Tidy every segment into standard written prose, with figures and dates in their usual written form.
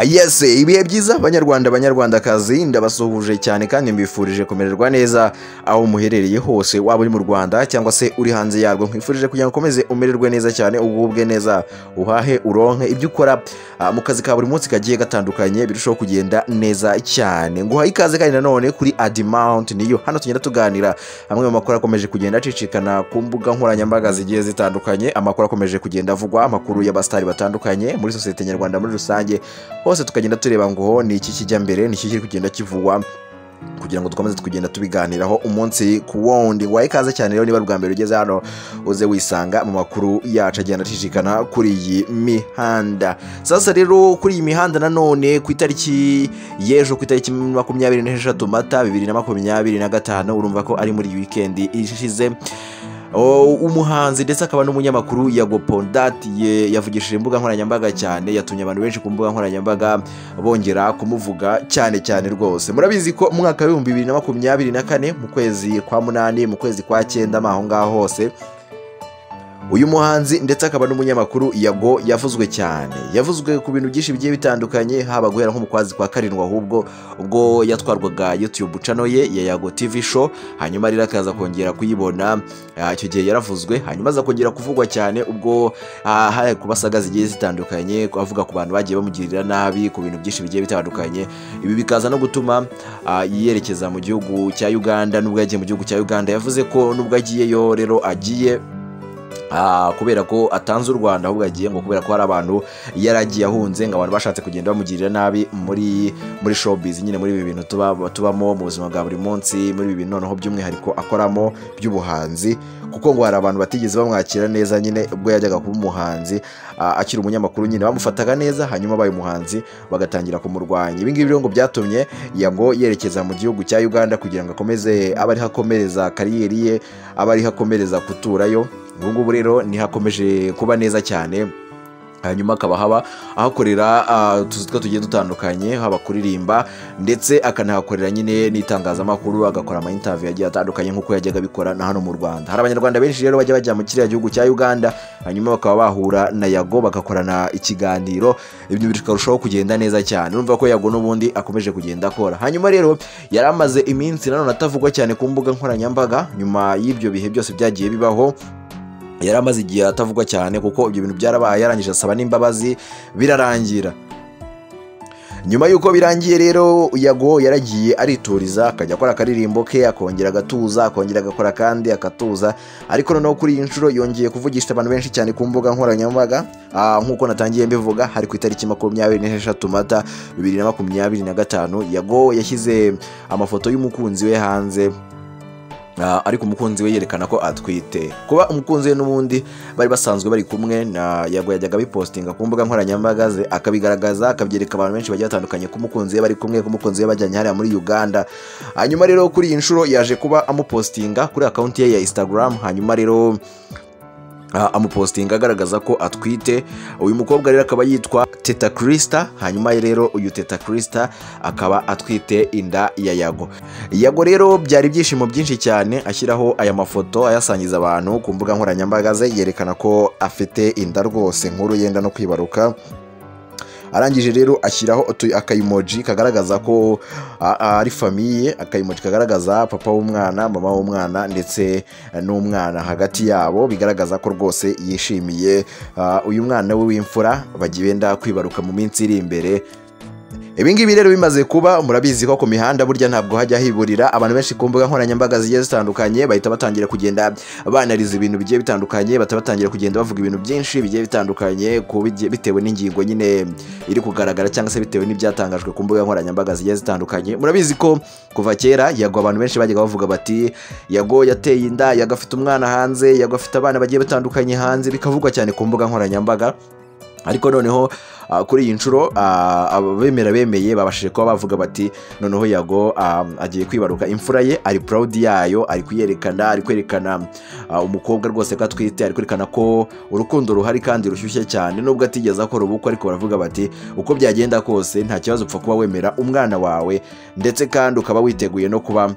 Yes, ibihe byiza banyarwanda banyarwandakazi, ndabasuhuje cyane kandi mbifurije kumererwa neza aho muherereye hose, waba uri mu Rwanda cyangwa se uri hanze yarwo. Nkwifurije kugira ngo ukomeze umererwe neza cyane, ugubwe neza, uhahe uronke ibyo ukora mu kazi ka buri munsi kagiye gatandukanye birushaho kugenda neza cyane. Nguhaye ikaze kandi nanone kuri Adimount niyo hano tugenda tuganira amwe mu makuru akomeje kugenda acicikana ku mbuga nkoranyambaga zigiye zitandukanye, amakuru akomeje kugenda avugwa, amakuru y'abastari batandukanye muri sosiyete nyarwanda muri rusange hose, tukagenda tureba ngo ni iki kijya mbere, ni iki kiri kugenda kivugwa, kugira ngo dukomeze kugenda tubiganiraho umunsi ku wundi. Waye ikaze cyane rero, niba bwa mbere ugeze hano uze wisanga mu makuru yacu agenda acicikana kuri iyi mihanda. Sasa rero kuri iyi mihanda nanone ku itariki y'ejo, ku itariki 26 Mata 2025, urumva ko ari muri weekend ishize, umuhanzi ndetse akaba n'umunyamakuru Yago Pondat yavugishije imbuga nkoranyambaga cyane, yatumye abantu benshi ku mbuga nkoranyambaga bongera kumuvuga cyane cyane rwose. Murabizi ko mu mwaka w'ibihumbi 2024 mu kwezi kwa 8, mu kwezi kwa 9, aho ngaho hose, uyu muhanzi ndetse akaba n'umunyamakuru Yago yavuzwe cyane, yavuzwe ku bintu byinshi bigiye bitandukanye, haba guhera nko mu kwezi kwa 7 ahubwo ubwo yatwarwaga YouTube channel ye ya Yago TV Show, hanyuma rero akaza kongera kuyibona, icyo gihe yaravuzwe, hanyuma aza kongera kuvugwa cyane ubwo hari kubasaga zigiye zitandukanye, avuga ku bantu bagiye bamugirira nabi ku bintu byinshi bigiye bitandukanye. Ibi bikaza no gutuma yerekeza mu gihugu cya Uganda. Nubwo yagiye mu gihugu cya Uganda, yavuze ko nubwo agiyeyo rero agiye kubera ko atanze u Rwanda, ahubwo agiye ngo kubera ko hari abantu yaragiye ahunze, ngo abantu bashatse kugenda bamugirira nabi muri showbiz nyine, muri ibi bintu tubamo mu buzima bwa buri munsi, muri ibi bintu noneho by'umwihariko akoramo by'ubuhanzi, kuko ngo hari abantu batigeze bamwakira neza nyine ubwo yajyaga kuba umuhanzi, akiri umunyamakuru nyine bamufataga neza, hanyuma abaye umuhanzi bagatangira kumurwanya. Ibi ngibi rero ngo byatumye Yago yerekeza mu gihugu cya Uganda kugira ngo akomeze abe ariho akomereza kariyeri ye, abe ariho akomereza kuturayo. Ubu ngubu rero ntihakomeje kuba neza cyane, hanyuma akaba haba ahakorera utuzi two tugiye dutandukanye, haba kuririmba ndetse akanahakorera nyine n'itangazamakuru, agakora ama interview agiye atandukanye nk'uko yajyaga abikora na hano mu Rwanda. Hari abanyarwanda benshi rero bajya bajya mu kiriya gihugu cya Uganda, hanyuma bakaba bahura na Yago bagakorana ikiganiro, ibyo bikarushaho kugenda neza cyane. Urumva ko Yago n'ubundi akomeje kugenda akora. Hanyuma rero yari amaze iminsi nanone atavugwa cyane ku mbuga nkoranyambaga, nyuma y'ibyo bihe byose byagiye bibaho yari amaze igihe atavugwa cyane, kuko ibyo bintu byarabaye, yarangije asaba n'imbabazi birarangira. Nyuma y'uko birangiye rero Yago yaragiye arituriza, akajya akora akaririmbo ke, akongera agatuza, akongera agakora kandi akatuza, ariko noneho kuri iyi nshuro yongeye kuvugisha abantu benshi cyane ku mbuga nkoranyambaga. Nk'uko natangiye mbivuga, hari ku itariki 26 Mata 2025, Yago yashyize amafoto y'umukunzi we hanze, ariko umukunzi we yerekana ko atwite. Kuba umukunzi we n'ubundi bari basanzwe bari kumwe na Yago, yajyaga bipostinga ku mbuga nkoranyambaga ze, akabigaragaza, akabyereka abantu benshi bagiye batandukanye ko umukunzi we bari kumwe, ko umukunzi we bajyanye hariya muri Uganda. Hanyuma rero kuri iyi nshuro yaje kuba amupostinga kuri account ye ya Instagram, hanyuma rero amupostinga agaragaza ko atwite. Uyu mukobwa rero akaba yitwa Teta Krista, hanyuma rero uyu Teta Krista akaba atwite inda ya Yago. Yago rero byari ibyishimo byinshi cyane, ashyiraho aya mafoto ayasangiza abantu ku mbuga nkoranyambaga ze, yerekana ko afite inda rwose nkuru yenda no kwibaruka. Arangije rero ashyiraho akayimoji kagaragaza ko ari famiye, akayimoji kagaragaza papa w'umwana, mama w'umwana ndetse n'umwana hagati yabo, bigaragaza ko rwose yishimiye uyu mwana we w'imfura bagenda kwibaruka mu minsi iri imbere. Ibi ngibi rero bimaze kuba, murabizi ko ku mihanda burya ntabwo hajya hiburira abantu benshi ku mbuga nkoranyambaga zigiye zitandukanye, bahita batangira kugenda banariza ibintu bigiye bitandukanye, bahita batangira kugenda bavuga ibintu byinshi bigiye bitandukanye bitewe n'ingingo nyine iri kugaragara cyangwa se bitewe n'ibyatangajwe ku mbuga nkoranyambaga zigiye zitandukanye. Murabizi ko kuva kera Yago abantu benshi bajyaga bavuga bati Yago yateye inda, Yago afite umwana hanze, Yago afite abana bagiye batandukanye hanze, bikavugwa cyane ku mbuga nkoranyambaga. Ariko noneho kuri iyi nshuro abemera bemeye babashije kuba bavuga bati noneho Yago agiye kwibaruka imfura ye, ari proud yayo, ari kuyerekana, ari kwerekana umukobwa rwose ko atwite, ari kwerekana ko urukundo ruhari kandi rushyushye cyane, nubwo atigeze akora ubukwe, ariko baravuga bati uko byagenda kose nta kibazo, upfa kuba wemera umwana wawe ndetse kandi ukaba witeguye no kuba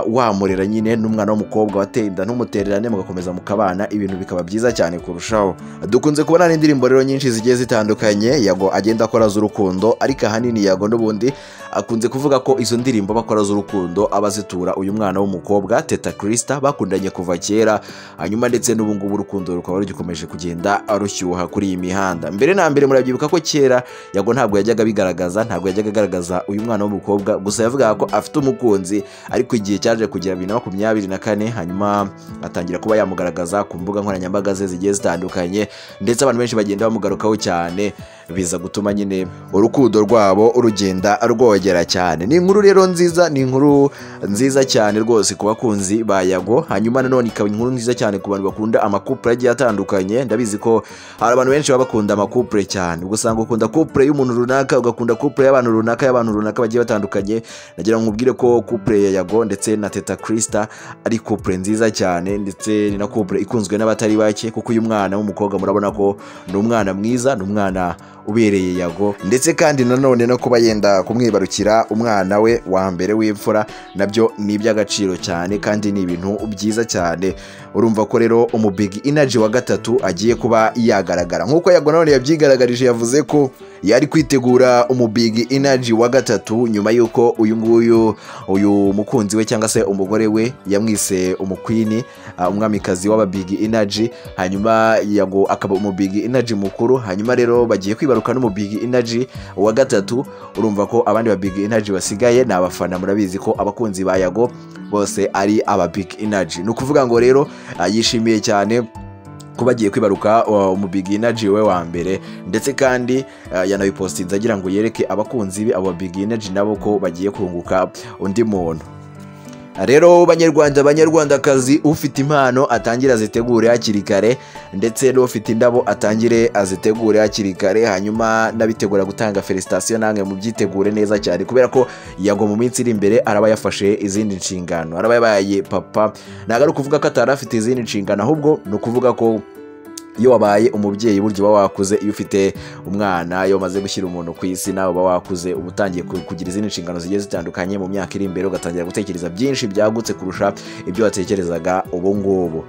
wamurera nyine n'umwana w'umukobwa wateye inda ntumutererane, mugakomeza mukabana, ibintu bikaba byiza cyane kurushaho. Dukunze kubona n'indirimbo rero nyinshi zigiye zitandukanye Yago agenda akora z'urukundo, ariko ahanini Yago n'ubundi akunze kuvuga ko izo ndirimbo bakora z'urukundo abazitura uyu mwana w'umukobwa Teta Krista bakundanye kuva kera, hanyuma ndetse n'ubu ngubu urukundo rukaba rugikomeje kugenda rushyuha kuri iyi mihanda. Mbere na mbere murabyibuka ko kera Yago ntabwo yajyaga bigaragaza, ntabwo yajyaga agaragaza uyu mwana w'umukobwa, gusa yavugaga ko afite umukunzi, ariko igihe cyaje kugera 2024 hanyuma atangira kuba yamugaragaza ku mbuga nkoranyambaga ze zigiye zitandukanye, ndetse abantu benshi bagenda bamugarukaho cyane, biza gutuma nyine urukundo rwabo rugenda rwogera cyane. Ni inkuru rero nziza, ni inkuru nziza cyane rwose ku bakunzi ba Yago, hanyuma nanone ikaba inkuru nziza cyane ku bantu bakunda amakupure agiye atandukanye. Ndabizi ko hari abantu benshi baba bakunda amakupure cyane, ugasanga ukunda kupure y'umuntu runaka, ugakunda kupure y'abantu runaka, bagiye batandukanye. Nagira ngo nkubwire ko kupure ya Yago ndetse na Teta Krista ari kupure nziza cyane, ndetse ni na kupure ikunzwe n'abatari bake, kuko uyu mwana w'umukobwa murabona ko ni umwana mwiza, ni umwana ubereye Yago, ndetse kandi nanone no kuba yenda kumwibarukira umwana we wa mbere w'imfura nabyo ni iby'agaciro cyane kandi ni ibintu byiza cyane. Urumva ko rero umu Big Energy wa gatatu agiye kuba yagaragara nk'uko Yago nanone yabyigaragarije, yavuze ko yari kwitegura umu Big Energy wa gatatu nyuma y'uko uyu nguyu uyu mukunzi we cyangwa se umugore we yamwise umukwini, umwamikazi w'aba Big Energy, hanyuma Yago akaba umu Big Energy mukuru, hanyuma rero bagiye kwibaruka n'umu Big Energy wa gatatu. Urumva ko abandi ba Big Energy basigaye ni abafana, murabizi ko abakunzi ba Yago bose ari aba Big Energy. Ni ukuvuga ngo rero yishimiye cyane kuba agiye kwibaruka umu Big Energy we wa mbere, ndetse kandi yanabipostinze agira ngo yereke abakunzi be abo Big Energy nabo ko bagiye kunguka undi muntu. Rero banyarwanda banyarwandakazi, ufite impano atangire azitegure hakiri kare, ndetse n'ufite indabo atangire azitegure hakiri kare, hanyuma n'abitegura gutanga felicitation namwe mubyitegure neza cyane, kubera ko Yago mu minsi iri imbere araba yafashe izindi nshingano, araba yabaye papa. Ntabwo ari ukuvuga ko atari afite izindi nshingano, ahubwo ni ukuvuga ko iyo wabaye umubyeyi burya uba wakuze, iyo ufite umwana, iyo umaze gushyira umuntu ku isi nawe uba wakuze, uba utangiye kugira izindi nshingano zigiye zitandukanye mu myaka iri imbere, ugatangira gutekereza byinshi byagutse kurusha ibyo watekerezaga ubu ngubu.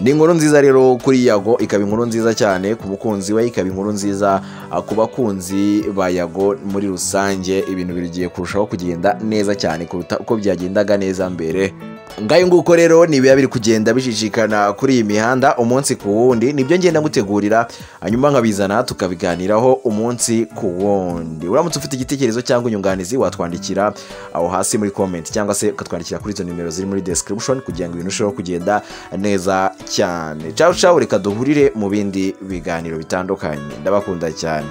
Ni inkuru nziza rero kuri Yago, ikaba inkuru nziza cyane ku mukunzi we, ikaba inkuru nziza ku bakunzi ba Yago muri rusange. Ibintu bigiye kurushaho kugenda neza cyane kuruta uko byagendaga neza mbere. Ngayo nguko rero ni biba biri kugenda bishishikana kuri iyi mihanda umunsi ku wundi, nibyo ngenda ngutegurira hanyuma nkabizana tukabiganiraho umunsi ku wundi. Uramutse ufite igitekerezo cyangwa inyunganizi watwandikira aho hasi muri comment, cyangwa se ukatwandikira kuri izo nimero ziri muri description, kugira ngo ibintu birusheho kugenda neza cyane. Ciao ciao, reka duhurire mu bindi biganiro bitandukanye. Ndabakunda cyane.